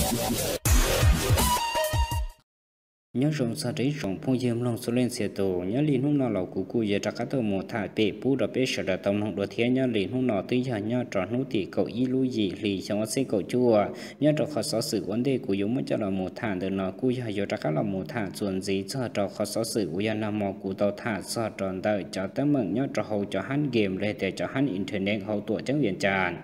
Nyob zoo txog rau ib tsoom phooj ywg mloog txhua leej txhia tus, nyob li hnub no los kuv kuj yuav rov qab tuaj mus tham pem pub rau peb sawv daws tau mloog dua thiab. Nyob li hnub no twb yog nyob rau hnub tim kaum ib lub yim hli xyoo ob txhiab kaum cuaj. Nyob rau qhov xov xwm ua ntej kuv yuav muab coj los mus tham ntawm no kuj yog yuav rov qab los mus tham txuas ntxiv txog rau qhov xov xwm uas yog nag hmo kuv tau tham txog rau ntawm cov teeb meem nyob rau hauv cov hab game los yog tias cov hab internet hauv tuam ceeb Vias Cas.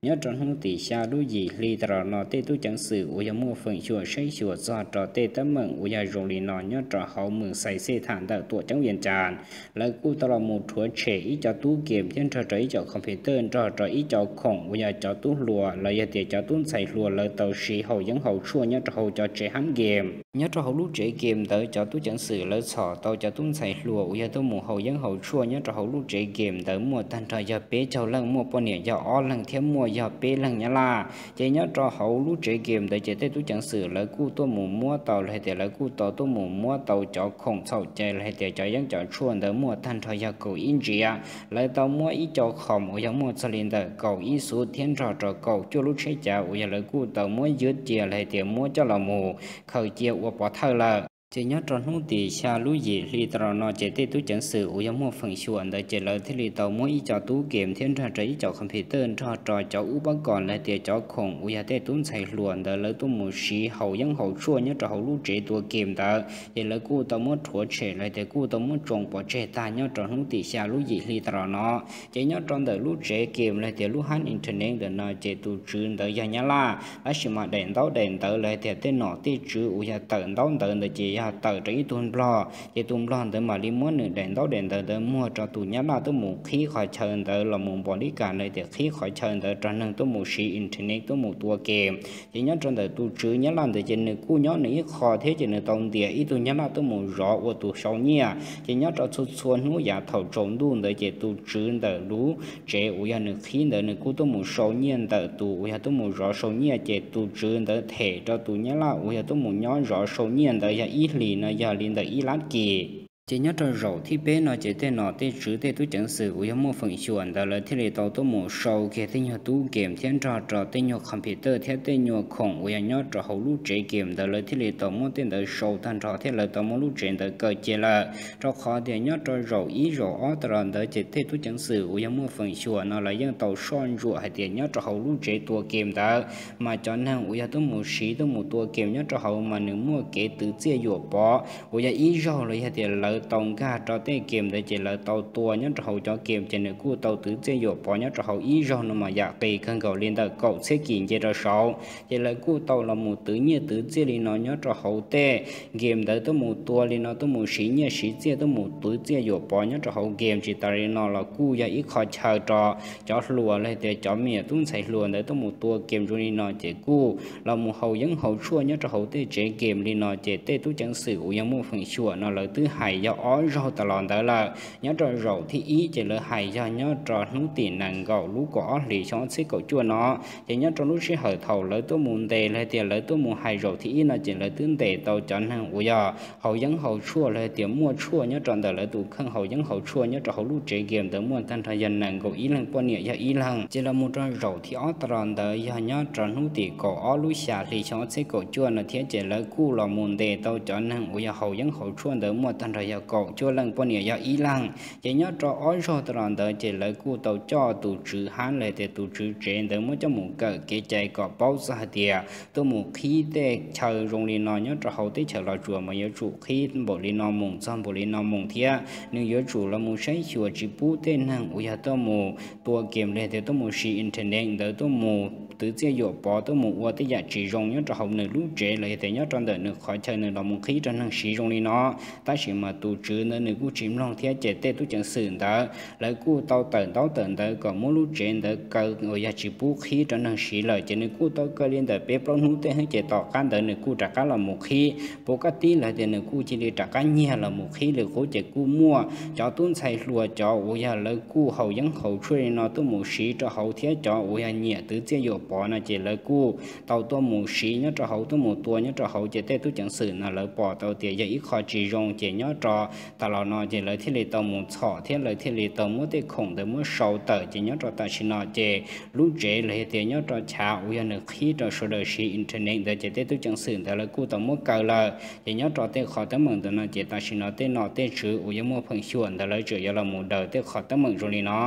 Nyob rau hnub tim xya lub yim hli tas los no tej tub ceev xwm uas yog muaj feem xyuam saib xyuas txog rau tej teeb meem uas yog zoo li no nyob rau hauv Moos Xais Xej tham ntawm tuam ceeb Vias Cas, lawv kuj tau los mus rhuav tshem ib co tub game thiab nrog rau ib co computer nrog rau ib co khoom uas yog cov tub hluas los yog tias cov tub ntxhais hluas lawv tau siv haus yeeb haus tshuaj nyob rau hauv cov tsev hab game. Nyob rau hauv lub tsev game ntawd cov tub ceev xwm lawv txhom tau cov tub ntxhais hluas uas yog tuaj mus haus yeeb haus tshuaj nyob rau hauv lub tsev game ntawd muaj tag nrho yog peb caug leej, muaj poj niam yog ob leeg thiab muaj yog peb leeg Nyab Laj. Ces nyob rau hauv lub tsev game ntawd ces tej tub ceev xwm lawv kuj tuaj mus muab tau los hais tias lawv kuj tau tuaj mus muab tau cov khoom txhaum cai los hais tias cov yeeb cov tshuaj ntawd muaj tag nrho yog kaum ib ntsiav. Lawv tau muab ib co khoom uas yog muaj txog li ntawm kaum ib xuv thiab nrog rau kaum cuaj lub tsheb cav uas yog lawv kuj tau muab ywj cia los hais tias muab coj los mus khaws cia ua pov thawj lawm. Ces nyob rau hnub tim xya lub yim hli tas los no ces tej tub ceev xwm uas yog muaj feem xyuam ntawd ces lawv thiaj li tau muab ib co tub game thiab nrog rau ib co computer nrog rau cov ub pab kom los hais tias cov khoom uas yog tej tub ntxhais hluas ntawd lawv tuaj mus siv haus yeeb haus tshuaj nyob rau hauv lub tsev tua game ntawd ces lawv kuj tau muab rhuav tshem los hais tias kuj tau muab tsoo pov tseg tag nyob rau hnub tim xya lub yim hli tas los no. Ces nyob rau ntawm lub tsev game los hais tias lub hab internet ntawm no ces tus tswv ntawd yog Nyab Laj, tab sis mas daim ntaub daim ntawv los hais tias tej nom tej tswv uas yog tawm ntaub ntawv ntawd ces yog tawm rau ib tug Nplog. Ces tus Nplog ntawd mam li muab nws daim ntaub daim ntawv ntawd muag rau tus Nyab Laj tuaj mus qhib qhov chaw ntawd los mus npaum li cas los hais tias qhib qhov chaw ntawd rau neeg tuaj mus siv internet tuaj mus tua game. Ces nyob rau ntawm tus tswv Nyab Laj ntawd ces nws kuj nyob nws ib qho thiab ces nws tau ntias ib tug Nyab Laj tuaj mus zov ua tus sau nyiaj. Ces nyob rau txhua txhua hnub yav thaum tsaus ntuj ntawd ces tus tswv ntawm lub tsev uas yog nws qhib ntawd nws kuj tuaj mus sau nyiaj ntawm tus uas yog tuaj mus zov sau nyiaj, ces tus tswv ntawd them rau tus Nyab Laj uas yog tuaj mus nyob zov sau nyiaj ntawd yog ib hlis no yog li ntawm ib lab kis. Ces nyob rau zaum thib peb no ces tej nom tej tswv tej tub ceev xwm uas yog muaj feem xyuam ntawd lawv thiaj li tau tuaj mus sau kiag tej nyuag tub game thiab nrog rau tej nyuag computer thiab tej nyuag khoom uas yog nyob rau hauv lub tsev game ntawd lawv thiaj li tau muab tej ntawd sau tag nrho thiab lawv tau muab lub tsev ntawd kaw cia lawm. Rau qhov tias nyob rau zaum ib zaum ob tas los ntawd ces tej tub ceev xwm uas yog muaj feem xyuam no lawv yeej tau soj ntsuam hais tias nyob rau hauv lub tsev tua game ntawd mas cov neeg uas yog tuaj mus siv tuaj mus tua game nyob rau hauv mas nws muaj kev twv txiaj yuam pov uas yog ib zaug los yog tias lawv tau nkag rau tej game ntawd ces lawv tau tua nyob rau hauv cov game ces nws kuj tau twv txiaj yuam pov nyob rau hauv ib zaug no mas yam qis kawg nkaus li ntawm kaum txhiab kis nce rau saud. Ces lawv kuj tau los mus twv nyiaj twv txiaj li no nyob rau hauv tej game ntawd tuaj mus tua li no tuaj mus siv nyiaj siv txiaj tuaj mus twv txiaj yuam pov nyob rau hauv game. Tsis tas li no los kuj yog ib qho chaw rau cov hluas los tias cov me nyuam tub ntxhais hluas ntawd tuaj mus tua game zoo li no ces kuj los mus haus yeeb haus tshuaj nyob rau hauv tej tsev game li no ces tej tub ceev xwm uas yog muaj feem xyuam no lawv twb hais yog ob zaug tas los ntawd lawm. Nyob rau zaum thib ib ces lawv hais yog nyob rau hnub tim nees nkaum lub kaum ob hlis xyoo ob txhiab kaum cuaj no. Ces nyob rau lub sij hawm thaum lawv tuaj mus ntes los tias lawv tuaj mus hais zaum thib ib no ces lawv twb ntes tau cov neeg uas yog haus yeeb haus tshuaj los tias muaj tshuaj nyob rau ntawm lawv tus kheej haus yeeb haus tshuaj nyob rau hauv lub tsev game ntawd muaj tag nrho yog nees nkaum ib leeg poj niam yog ib leeg. Ces los mus rau zaum thib ob tas los ntawd yog nyob rau hnub tim kaum ob lub xya hli xyoo ob txhiab kaum cuaj no thiab ces lawv kuj los mus ntes tau cov neeg uas yog haus yeeb haus tshuaj ntawd muaj tag nrho yog kaum cuaj leej poj niam yog ib leeg. Ces nyob rau ob zaug tas los ntawd ces lawv kuj tau coj tus tswv hab los tias tus tswv tsev ntawd muab coj mus kawm kev cai kom paub txog hais tias tuaj mus qhib tej chaw zoo li no nyob rau hauv teb chaws Los Tsuas mas yuav tsum qhib npaum li no mus txog npaum li no mus thiab nws yuav tsum los mus saib xyuas tsis pub tej neeg uas yog tuaj mus tua game los tias tuaj mus siv internet ntawd tuaj mus twv txiaj yuam pov tuaj mus ua tej yam tsis zoo nyob rau hauv nws lub tsev los yog tias nyob rau ntawm nws qhov chaw nws los mus qhib rau neeg siv zoo li no. Tab sis mas tus tswv ntawd nws kuj tsis mloog thiab ces tej tub ceev xwm ntawd lawv kuj tau tawm ntaub tawm ntawv kom muab lub tsev ntawd kaw uas yog tsis pub qhib rau neeg siv lawm ces nws kuj tau kaw li ntawm peb plaub hnub tej xwb ces tom qab ntawd nws kuj rov qab los mus qhib. Puas kaj tib lawm tias nws kuj cia li rov qab nyiag los mus qhib li qub ces kuj muaj cov tub ntxhais hluas cov uas yog lawv kuj haus yeeb haus tshuaj li no tuaj mus siv rau hauv thiab cov uas yog nyiam twv txiaj yuam pov no ces lawv kuj tau tuaj mus siv nyob rau hauv, tuaj mus tua nyob rau hauv, ces tej tub ceev xwm no lawv pom tau tias yog ib qho tsis zoo, ces nyob rau tas los no ces lawv thiaj li tau mus txhom thiab lawv thiaj li tau muab tej khoom ntawd muab sau tawm. Ces nyob rau tam sim no ces lub tsev los yog tias nyob rau chav uas yog nws qhib rau sawv daws siv internet ntawd ces tej tub ceev xwm ntawd lawv kuj tau muab kaw lawm. Ces nyob rau tej qhov teeb meem ntawd no ces tam sim no tej nom tej tswv uas yog muaj feem xyuam ntawd lawv tseem yuav los mus daws tej qhov teeb meem zoo li no.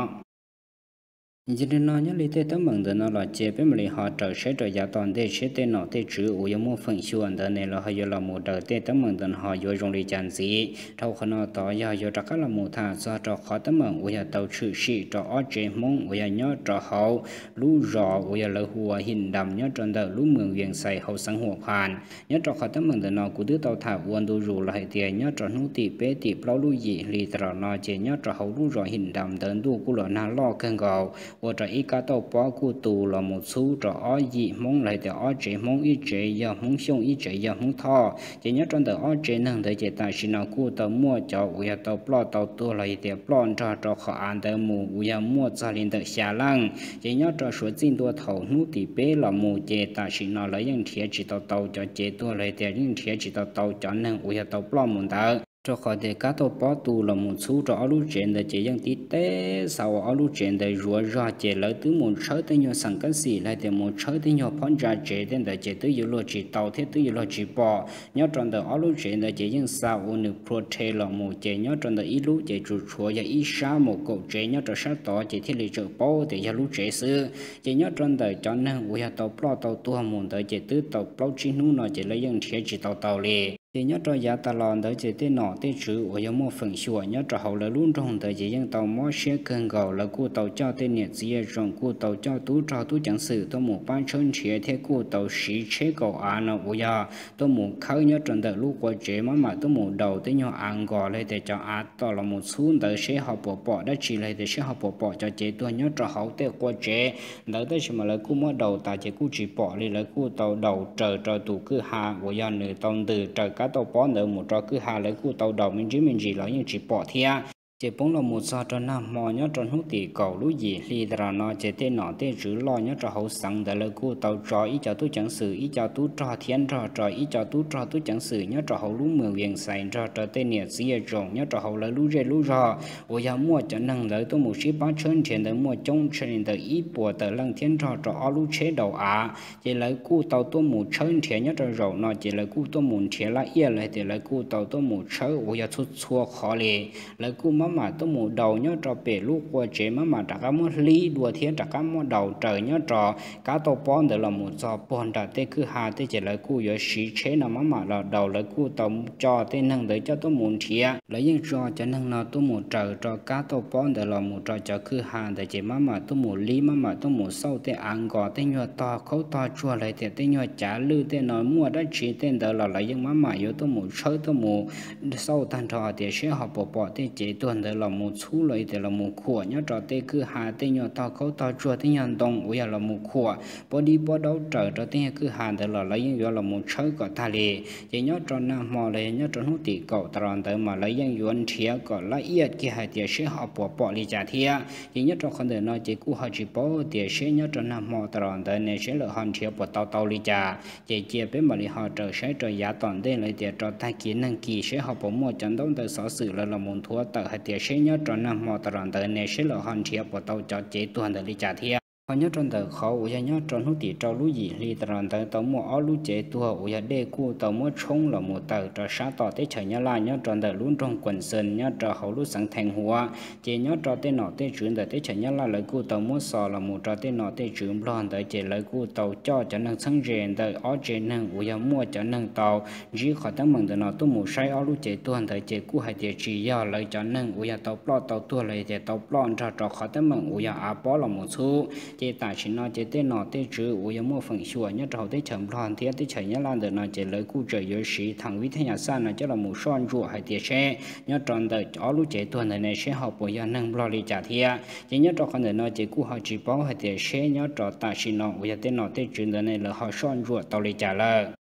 Yog li no nyob li tej teeb meem ntawm no los ces peb mam li ho raws saib rau yav tom ntej seb tej nom tej tswv uas yog muaj feem xyuam ntawd ne lawv ho yuav los mus daws tej teeb meem ntawm no ho yuav zoo li cas ntxiv. Dhau qhov no tod yog yuav rov qab los mus tham txog rau qhov teeb meem uas yog tau tshwm sim rau ob tsev Hmoob uas yog nyob rau hauv lub zos uas yog lawv hu ua Him Dam nyob rau ntawm lub moos Vias Xais hauv xeev Huam Phas. Nyob rau qhov teeb meem ntawm no kuv twb tau tham ua ntu zus los hais tias nyob rau hnub tim peb tim plaub lub yim hli tas los no ces nyob rau hauv lub zos Him Dam ntawd ntuj kuj los nag loj kawg nkaus, ua rau ib kab tauj pob kuj tu los mus txhub rau ob yim Hmoob los hais tias ob tsev Hmoob, ib tsev yog Hmoob Xyooj, ib tsev yog Hmoob Thoj. Ces nyob rau ntawm ob tsev neeg ntawd ces tam sim no kuj tau muaj cov uas yog tau ploj tau tuag los yog tias ploj nrog rau qhov av ntawd mus uas yog muaj txog li ntawm xya leej. Ces nyob rau suav txij ntua thaum hnub tim peb los mus ces tam sim no lawv yeej nrhiav tsis tau tau cov cev tuag los yog tias yeej nrhiav tsis tau tau cov neeg uas yog tau ploj mus ntawd, rau qhov tias kab tauj pob tu los mus txhub rau ob lub tsev ntawd ces yeej tib teb xa ua ob lub tsev ntawd zuav zog. Ces lawv twb mus tshawb tej nyuag xeem kab xim los yog tias mus tshawb tej nyuag phab ntsa tsev tej ntawd ces twb yuav luag tsis tau thiab twb yuav luag tsis pom. Nyob rau ntawm ob lub tsev ntawd ces yeej xa ua nws plhuav rhe los mus, ces nyob rau ntawm ib lub ces tsuas tshuav yog ib sab mus kaum tsev nyob rau sab tod ces thiaj li tseem paub tias yog lub tsev xwb. Ces nyob rau ntawm cov neeg uas yog tau ploj tau tuag mus ntawd ces twb tau plaub tsib hnub no ces lawv yeej nrhiav tsis tau tau li. Ces nyob rau yav tas los ntawd ces tej nom tej tswv uas yog muaj feem xyuam nyob rau hauv lawv lub nroog ntawd ces yeej tau mob siab kawg nkaus. Lawv kuj tau coj tej niam txiv yaj zoom, kuj tau coj tub rog tub ceev xwm tuaj mus pab tshawb nrhiav thiab kuj tau siv tsheb kaum av no uas yog tuaj mus khawb nyob rau ntawm lub qua tsev, maj mam tuaj mus daus tej nyuag av nkos los tias cov av tom los mus txhub ntawd seb ho puas pom dab tsi los tias seb ho puas pom cov cev tuag nyob rau hauv tej qua tsev ntawd. Tab sis mas lawv kuj muab daus tas ces kuj tsis pom li. Lawv kuj tau daus raws rau tus kwj ha uas yog nws tau ntws raws kab tauj pob ntawd mus rau kwj ha, lawv kuj tau daus me ntsis me ntsis los yeej tsis pom thiab. Ces poob los mus txog rau nag hmo nyob rau hnub tim kaum lub yim hli tas los no ces tej nom tej tswv loj nyob rau hauv xeev ntawd lawv kuj tau tso ib co tub ceev xwm, ib co tub rog thiab nrog rau ib co tub rog tub ceev xwm nyob rau hauv lub moos Vias Xais nrog rau tej niam txiv yaj zoom nyob rau hauv lawv lub zej lub zog uas yog muaj cov neeg ntawd tuaj mus sib pab tshawb nrhiav ntawd muaj coob tshaj li ntawm ib puas tawm leej thiab nrog rau ob lub tsheb daus av. Ces lawv kuj tau tuaj mus tshawb nrhiav nyob rau zaum no ces lawv kuj tuaj mus nrhiav laj iaj los tias lawv kuj tau tuaj mus tshawb uas yog txhua txhua qhov li. Lawv kuj maj mam tuaj mus daus nyob rau pem lub qua tsev, maj mam rov qab muab hlib dua thiab rov qab muab daus raws nyob rau kab tauj pob ntawd los mus txog puag nram tej kwj ha tej ces lawv kuj yuav siv tsheb no maj mam los daus. Lawv kuj tau coj tej neeg ntawd coj tuaj mus nrhiav, lawv yeej tso cov neeg no tuaj mus raws rau kab tauj pob ntawd los mus rau cov kwj ha ntawd ces maj mam tuaj mus lib, maj mam tuaj mus xauj tej av nkos, tej nyuag tog khaub tog tsuag los tias tej nyuag cav lwj tej no muaj dab tsi tej ntawd los lawv yeej maj mam yuav tuaj mus tshawb tuaj mus xauj tag nrho tias seb ho puas pom tej cev tuag ntawd los mus txhub los tias los mus khuam nyob rau tej kwj ha, tej nyuag tog khaub tog tsuag, tej nyuag ntoo uas yog los mus khuam pob dib pob daub raws rau tej nyuag kwj ha ntawd los lawv yeej yuav los mus tshawb kom tag li. Ces nyob rau nag hmo los yog nyob rau hnub tim kaum tas los ntawd mas lawv yeej yuav nrhiav kom laj iaj kiag hais tias seb ho puas pom li cas thiab. Ces nyob rau qhov ntawm no ces kuj ho tsis paub tias seb nyob rau nag hmo tas los ntawd ne seb lawv ho nrhiav puas tau tau li cas. Ces cia peb mam li ho raws saib rau yav tom ntej los tias rau tag kis neeg kis seb ho puas muaj cov ntaub ntawv xov xwm lawv los mus nthuav tawm hais tias seb nyob rau nag hmo tas los ntawd ne seb lawv ho nrhiav puas tau cov cev tuag ntawd li cas thiab. Ho nyob rau ntawm qhov uas yog nyob rau hnub tim rau lub yim hli tas los ntawd tau muaj ob lub cev tuag uas yog dej kuj tau muab tshoob los mus tawm rau sab tom teb chaws Nyab Laj nyob rau ntawm lub nroog Kuas Xees nyob rau hauv lub xeev Theej Huav. Ces nyob rau tej nom tej tswv ntawm teb chaws Nyab Laj lawv kuj tau muab xov los mus rau tej nom tej tswv Nplog ntawd ces lawv kuj tau coj cov neeg txheeb ze ntawm ob tsev neeg uas yog muaj cov neeg tau ntsib qhov teeb meem ntawm no tuaj mus saib ob lub cev tuag ntawd ces kuj hais tias tsis yog lawv cov neeg uas yog tau ploj tau tuag los tias tau ploj nrog rau qhov teeb meem uas yog av pob los mus txhub. Ces tam sim no ces tej nom tej tswv uas yog muaj feem xyuam nyob rau hauv teb chaws Nplog thiab teb chaws Nyab Laj ntawm no ces lawv kuj tseem yuav siv thaj vib thaj nyas xaj no coj los mus soj ntsuam hais tias seb nyob rau ntawm ob lub cev tuag ntawd ne seb ho puas yog neeg Nplog li cas thiab. Ces nyob rau qhov ntawm no ces kuj ho tsis paub hais tias seb nyob rau tam sim no uas yog tej nom tej tswv ntawd ne lawv ho soj ntsuam tau li cas lawm.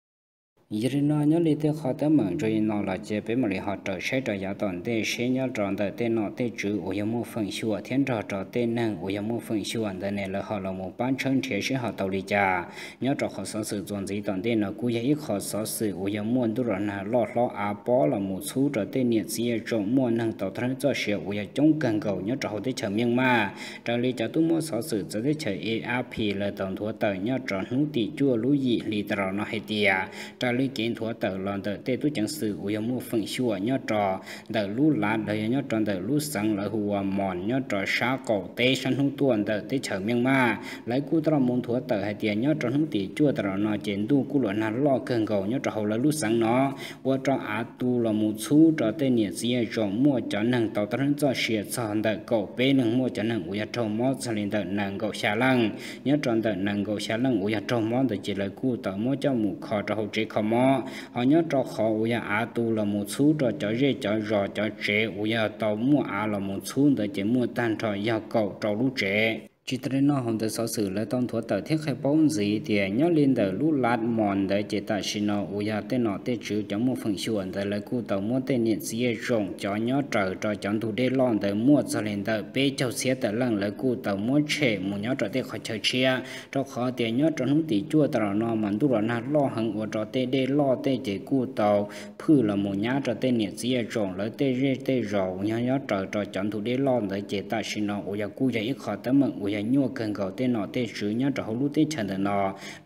Yog li no nyob li tej qhov teeb meem zoo li no los cia peb mam li ho raws saib rau yav tom ntej seb nyob rau ntawm tej nom tej tswv uas yog muaj feem xyuam thiab nrog rau tej neeg uas yog muaj feem xyuam ntawd ne lawv ho los mus pab tshawb nrhiav seb ho tau li cas. Nyob rau qhov xov xwm txuas ntxiv tom ntej no kuj yog ib qho xov xwm uas yog muaj ntuj los nag loj hlob av pob los mus txhub rau tej niam txiv yaj tsoom muaj neeg tau tag neej txoj sia uas yog coob kawg nkaus nyob rau hauv teb chaws Myanmar. Raws li cov tub muab xov xwm txawv teb chaws A F P lawv tau nthuav tawm nyob rau hnub tim cuaj lub yim hli tas los no hais tias raws li kev nthuav tawm los ntawm tej tub ceev xwm uas yog muaj feem xyuam nyob rau ntawm lub lav los yog nyob rau ntawm lub xeev lawv hu ua Mos nyob rau sab qaum teb sab hnub tuaj ntawm teb chaws Myanmar, lawv kuj tau los mus nthuav tawm hais tias nyob rau hnub tim cuaj tas los no ces ntuj kuj los nag loj kawg nkaus nyob rau hauv lawv lub xeev no, ua rau av tu los mus txhub rau tej niam txiv yaj tsoom muaj cov neeg tau tag neej txoj sia txog ntawm kaum peb leeg, muaj cov neeg uas yog raug mob txog li ntawm nees nkaum xya leej. Nyob rau ntawm nees nkaum xya leej uas yog raug mob ntawd ces lawv kuj tau muab coj mus kho rau hauv tsev kho mob. Ho nyob rau qhov uas yog av tu los mus txhub rau cov zej cov zos cov tsev uas yog tau muaj av los mus txhub ntawd ces muaj tag nrho yog kaum rau lub tsev. Tsis tas li no hauv ntawv xov xwm lawv tau nthuav tawm thiab qhia paub ntxiv tias nyob li ntawm lub lav Mos ntawd ces tam sim no uas yog tej nom tej tswv cov muaj feem xyuam ntawd lawv kuj tau muab tej niam txiv yaj tsoom cov nyob raws rau cov ntug dej loj ntawd muaj txog li ntawm peb caug txhiab tawm leej, lawv kuj tau muab tshem mus nyob rau tej qhov chaw tshiab, rau qhov tias nyob rau hnub tim cuaj tas los no mas ntuj los nag loj heev ua rau tej dej loj tej ces kuj tau phwj los mus nyab rau tej niam txiv yaj tsoom lawv tej zej tej zos uas nyob nyob raws rau cov ntug dej loj ntawd ces tam sim no uas yog kuj yog ib qho teeb meem uas yog nyuaj kawg nkaus tej nom tej tswv nyob rau hauv lub teb chaws ntawm no.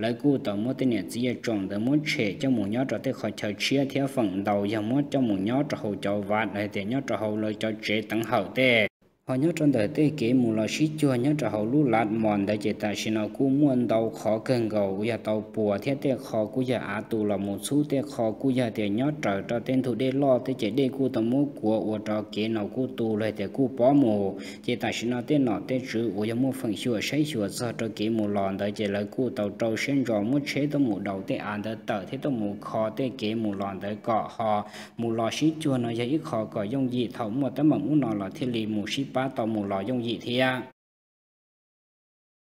Lawv kuj tau muab tej niam txiv yaj tsoom ntawd muab tshem coj mus nyob rau tej qhov chaw tshiab thiab feem ntau yog muab coj mus nyob rau hauv cov vaj los tias nyob rau hauv lawv cov tsev teev hawm tej. Ho nyob rau ntawm tej kev mus los sib cuag nyob rau hauv lub lav Mos ntawd ces tam sim no kuj muaj ntau qhov kawg nkaus uas yog tau puas thiab tej qho kuj yog av tu los mus txhub, tej qho kuj yog tias nyob raws rau tej ntug dej loj tej ces dej kuj tau muab kuav ua rau kev no kuj tu los tias kuj pob mus. Ces tam sim no tej nom tej tswv uas yog muaj feem xyuam saib xyuas txog rau kev mus los ntawd ces lawv kuj tau rau siab ntso muab tsheb tuaj mus daus tej av ntawd tawm thiab tuaj mus kho tej kev mus los ntawd kom ho mus los sib cuag no yog ib qho kom yooj yim thaum muaj teeb meem ub no los thiaj li mus sib pab tau mus los yooj yim thiab.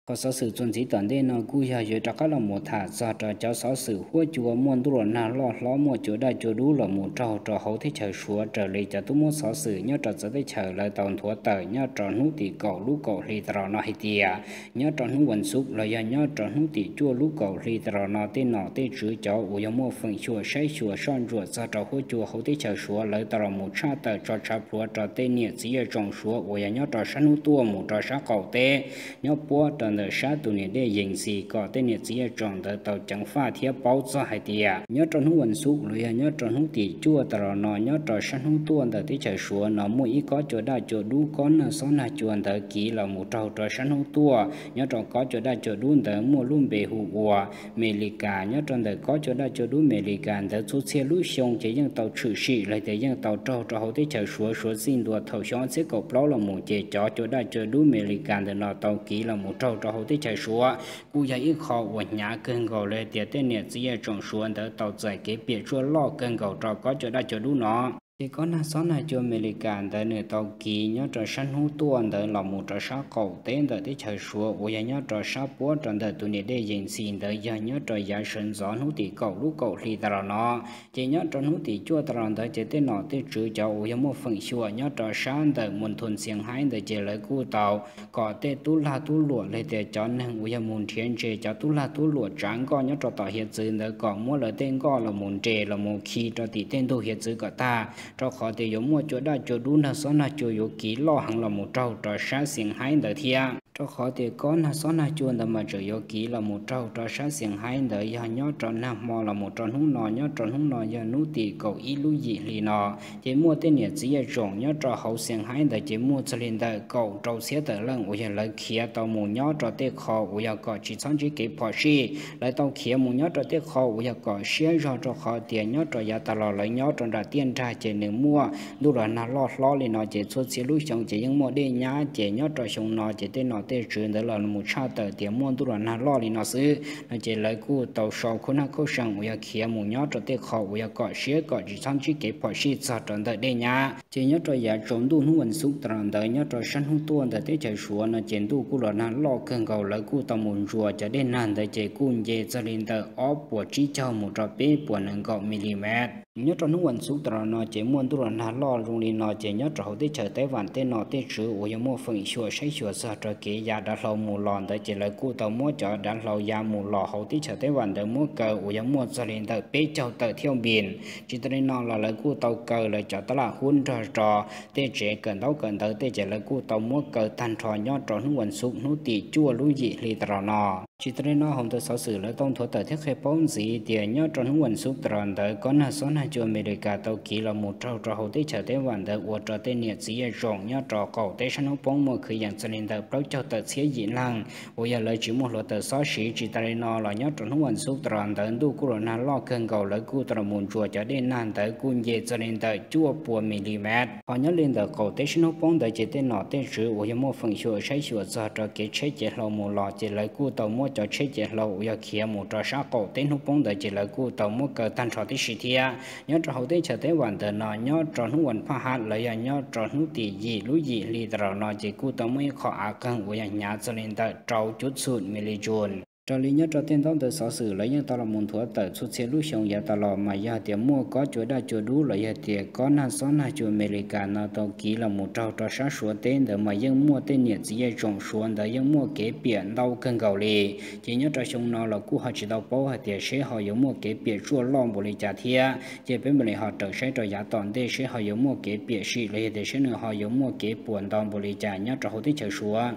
Qhov xov xwm txuas ntxiv tom ntej no kuj yog yuav rov qab los mus tham txog rau cov xov xwm huab cua muaj ntuj los nag loj hlob muaj cua daj cua dub los mus raug rau hauv teb chaws Suav raws li cov tub muab xov xwm nyob rau txawv teb chaws lawv tau nthuav tawm nyob rau hnub tim kaum lub kaum hli tas los no hais tias nyob rau hnub vas xuv los yog nyob rau hnub tim cuaj lub kaum hli tas los no tej nom tej tswv cov uas yog muaj feem xyuam saib xyuas soj ntsuam txog rau huab cua hauv teb chaws Suav lawv tau los mus tshaj tawm tso tshav pluav rau tej niam txiv yaj tsoom Suav uas yog nyob rau sab hnub tuaj mus rau sab qaum teb, nyob puab rau ntawm sab tus niam dej Yees Xis kom tej niam txiv yaj tsoom ntawd tau ceev faj thiab paub txog hais tias nyob rau hnub vas xuv los yog nyob rau hnub tim cuaj tas los no nyob rau sab hnub tuaj ntawm teb chaws Suav no muaj ib kob cua daj cua dub, kob nag xob nag cua ntawd kiv los mus raug rau sab hnub tuaj. Nyob rau kob cua daj cua dub ntawd muaj lub npe hu ua Mes Lis Kas. Nyob rau ntawm kob cua daj cua dub Mes Lis Kas ntawd txhua txhia lub xyoo ces yeej tau tshwm sim los tias yeej tau raug rau hauv teb chaws Suav, Suav txij ntua thaum xyoo ob txhiab kaum plaub los mus ces cov cua daj cua dub Mes Lis Kas ntawm no tau kiv los mus raug rau hauv teb chaws Suav. Kuj yog ib qho uas hnyav kawg nkaus los tias tej niam txiv yaj tsoom Suav ntawd tau txais kev piam tsuaj loj kawg nkaus rau kob cua daj cua dub no. Ces kob nag xob nag cua Mes Lis Kas ntawd nws tau kiv nyob rau sab hnub tuaj ntawd los mus rau sab qaum teb ntawm teb chaws Suav uas yog nyob rau sab puab rau ntawm tus niam dej Yees Xis ntawd yog nyob rau yav sawv ntxov hnub tim kaum lub kaum hli tas los no. Ces nyob rau hnub tim cuaj tas los ntawd ces tej nom tej tswv cov uas yog muaj feem xyuam nyob rau sab ntawm Mus Thus Xias Haib ntawd ces lawv kuj tau kom tej tub lag tub luam los tias cov neeg uas yog mus nrhiav ntses, cov tub lag tub luam tsav nkoj nyob rau tom hiav txwv ntawd kom muab lawv tej nkoj los mus nres los mus khi rau tim tej ntug hiav txwv kom tag, rau qhov tias yuav muaj cua daj cua dub nag xob nag cua yuav kiv loj heev los mus raug rau sab Xias Haib ntawd thiab. Rau qhov tias kob nag xob nag cua ntawd mas tseem yuav kiv los mus raug rau sab Xias Haib ntawd yog nyob rau nag hmo los mus rau hnub no, nyob rau hnub no yog hnub tim kaum ib lub yim hli no. Ces muaj tej niam txiv yaj tsoom nyob rau hauv Xias Haib ntawd ces muaj txog li ntawm kaum rau txhiab tawm leej uas yog lawv khiav tau mus nyob rau tej qho uas yog kom tsis txhob ntsib kev phom sij. Lawv tau khiav mus nyob rau tej qho uas yog kom siab zog rau qhov tias nyob rau yav tas los lawv nyob rau nram tiaj nrag ces nws muaj ntuj los nag loj hlob li no ces txhua txhia lub xyoo ces yeej muaj dej nyab. Ces nyob rau xyoo no ces tej no tej tswv ntawd los mus tshaj tawm tias muaj ntuj los nag loj li no xwb no ces lawv kuj tau sau khub nab khauj seem uas yog khiav mus nyob rau tej qhov uas yog kom siab kom tsis txhob ntsib kev phom sij txog rau ntawm dej nyab. Ces nyob rau yav tsaus ntuj hnub vas xuv tas los ntawd nyob rau sab hnub tuaj ntawm teb chaws Suav no ces ntuj kuj los nag loj kawg nkaus, lawv kuj tau mus ntsuas cov dej nag ntawd ces kuj nce txog li ntawm ob puas tsib caug mus rau peb puas nees nkaum milimet. Nyob rau hnub vas xuv tas los no ces muaj ntuj los nag loj zoo li no ces nyob rau hauv teb chaws Taiv Vam tej nom tej tswv uas yog muaj feem xyuam saib xyuas txog rau kev ya dav hlau mus los ntawd ces lawv kuj tau muab cov dav hlau ya mus los hauv teb chaws Taiv Vam ntawd muab kaw uas yog muaj txog li ntawm peb caug tawm thiaj npis. Tsis tas li no los lawv kuj tau kaw lawv cov tab laj hub nrog rau tej tsev kawm ntaub kawm ntawv tej ces lawv kuj tau muab kaw tag nrho nyob rau hnub vas xuv hnub tim cuaj lub yim hli tas los no. Tsis tas li no hauv ntawm xov xwm lawv tau nthuav tawm thiab qhia paub ntxiv tias nyob rau hnub vas xuv tas los ntawd kob nag xob nag cua Amelikas tau kiv los mus raug rau hauv teb chaws Taiv Vam ntawd ua rau tej niam txiv yaj zoom nyob rau qaum teb sab hnub poob muaj kwv yees txog li ntawm plaub caug tawm txhiab yim leeg uas yog lawv tsis muaj hluav taws xob siv. Tsis tas li no los nyob rau hnub vas xuv tas los ntawd ntuj kuj los nag loj kawg nkaus, lawv kuj tau los mus ntsuas cov dej nag ntawd kuj nce txog li ntawm cuaj puas milimet. Ho nyob li ntawm qaum teb sab hnub poob ntawd ces tej nom tej tswv uas yog muaj feem xyuam saib xyuas txog rau kev tsheb cev hlau mus los ces lawv kuj tau muab cov tsheb cev hlau uas yog khiav mus rau sab qaum teb hnub poob ntawd ces lawv kuj tau muab kaw tag nrho tib si thiab. Nyob rau hauv teb chaws Taiv Vam ntawm no nyob rau hnub vas phaj hab los yog nyob rau hnub tim yim lub yim hli tas los no ces kuj tau muaj ib qho av qeeg uas yog hnyav txog li ntawm rau cuv txhum milis joule. Raws li nyob rau tej ntaub ntawv xov xwm lawv yeej tau los mus nthuav tawm txhua txhia lub xyoo yav tas los mas yog tias muaj kob cua daj cua dub los yog tias kob nag xob nag cua Amelikas no tau kiv los mus raug rau sab Suav teb ntawd mas yeej muaj tej niam txiv yaj zoom Suav ntawd yeej muaj kev piam ntau kawg nkaus li. Ces nyob rau xyoo no los kuj ho tsis tau paub hais tias seb ho yuav muaj kev piam tsuaj loj npaum li cas thiab. Ces peb mam li ho raws saib rau yav tom ntej seb ho yuav muaj kev piam sim los yog tias seb nws ho yuav muaj kev puas ntau npaum li cas nyob rau hauv teb chaws Suav.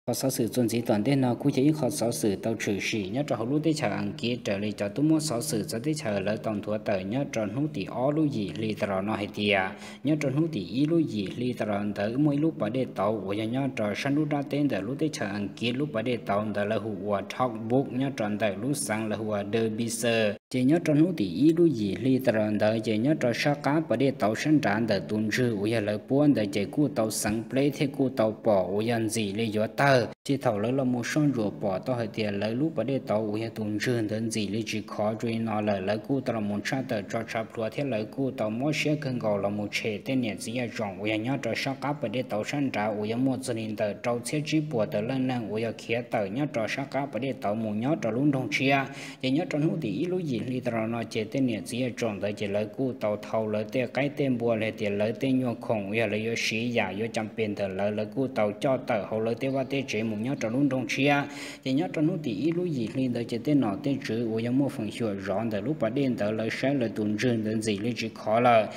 Qhov xov xwm txuas ntxiv tom ntej no kuj yog ib qho xov xwm tau tshwm sim nyob rau hauv lub teb chaws Askiv raws li cov tub muab xov xwm txawv teb chaws lawv tau nthuav tawm nyob rau hnub tim ob lub yim hli tas los no hais tias nyob rau hnub tim ib lub yim hli tas los ntawd muaj ib lub pas dej tauv uas yog nyob rau sab nruab nrab teb ntawm lub teb chaws Askiv, lub pas dej tauv ntawd lawv hu ua Talbot nyob rau ntawm lub xeev lawv hu ua Derbyshire. Ces nyob rau hnub tim ib lub yim hli tas los ntawd ces nyob rau sab qab pas dej tauv sab nrad ntawm tus ntswg uas yog lawv puab ntawd ces kuj tau xeev pleb thiab kuj tau pom uas yog ntxim li yuav tawg. Ces thaum lawv los mus soj ntsuam pom tau hais tias lawv lub pas dej tauv uas yog tus ntswg ntawd ntxim li tsis khov zoo li no lawm, lawv kuj tau los mus tshaj tawm tso tshav plhuav thiab lawv kuj tau mob siab kawg nkaus los mus tshem tej niam txiv yaj zoom uas yog nyob rau sab qab pas dej tauv sab nrad uas yog muaj txog li ntawm rau txhiab tsib puas tawm leej neeg uas yog khiav tawm nyob rau sab qab pas dej tauv mus nyob rau lub nroog tshiab. Ces nyob rau hnub tim ib lub yim hli tas los no ces tej niam txiv yaj zoom ntawd ces lawv kuj tau thau lawv tej qaib tej npua los tias lawv tej nyuag khoom uas yog lawv yuav siv yam yuav cam pes ntawm lawv, lawv kuj tau coj tawm hauv lawv tej vaj tej tsev mus nyob rau lub nroog tshiab. Ces nyob rau hnub tim ib lub yim hli ntawd ces tej nom tej tswv uas yog muaj feem xyuam zov ntawm lub pas dej ntawd lawv saib lawv tus ntswg ntawd ntxim li tsis khov lawm.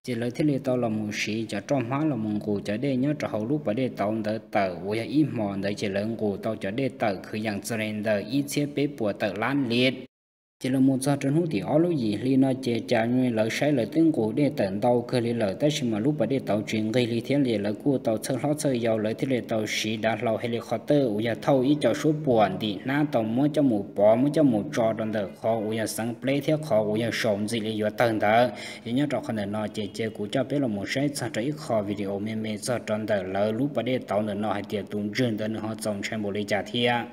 Ces lawv thiaj li tau los mus siv cov roj hmab los mus nqus cov dej nyob rau hauv lub pas dej tauv ntawd tawm uas yog ib hmos ntawd ces lawv nqus tau cov dej tawm kwv yees txog li ntawm ib txhiab peb puas tawm lab lit. Ces los mus txog rau hnub tim ob lub yim hli no ces cas lawv saib lawv twb nqus dej tawm ntau kawg li lawm tab sis mas lub pas dej tauv tsis nqig li thiab li, lawv kuj tau txhawj hlob txhawj yau lawv thiaj li tau siv dav hlau helicopter uas yog thauj ib co suab puam ntim hnab tau muab coj mus pov muab coj mus tso rau ntawm qhov uas yog xeev pleb thiab qhov uas yog saum ntxim li yuav tawg ntawd. Ces nyob rau qhov ntawm no ces cia kuv coj peb los mus saib txog rau ib qho video me me txog rau ntawm lawv lub pas dej tauv ntawm no hais tias tus ntswg ntawd nws ho txaus ntshai npaum li cas thiab.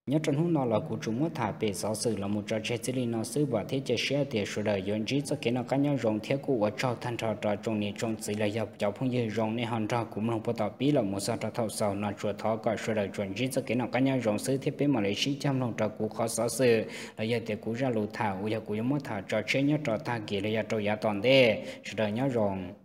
Nyob rau hnub no los kuv tsuas muab tham pem xov xwm los mus tso tseg txij li no xwb, vam thiab cia siab tias sawv daws yuav ntsib txoj kev noj qab nyob zoo thiab kuj ua tsaug tag nrho rau tsoom niam tsoom txiv los yog cov phooj ywg zoo nej ho nrog kuv mloog puag tom pib los mus txog rau thaum xaus no. Tsuas thov kom sawv daws tsuas ntsib txoj kev noj qab nyob zoo xwb thiab peb mam li sib cog mloog rau kuv qhov xov xwm los yog tias kuv zaj lus tham uas yog kuv yuav muab tham tso tseg nyob rau tag kis los yog rau yav tom ntej. Sawv daws nyob zoo.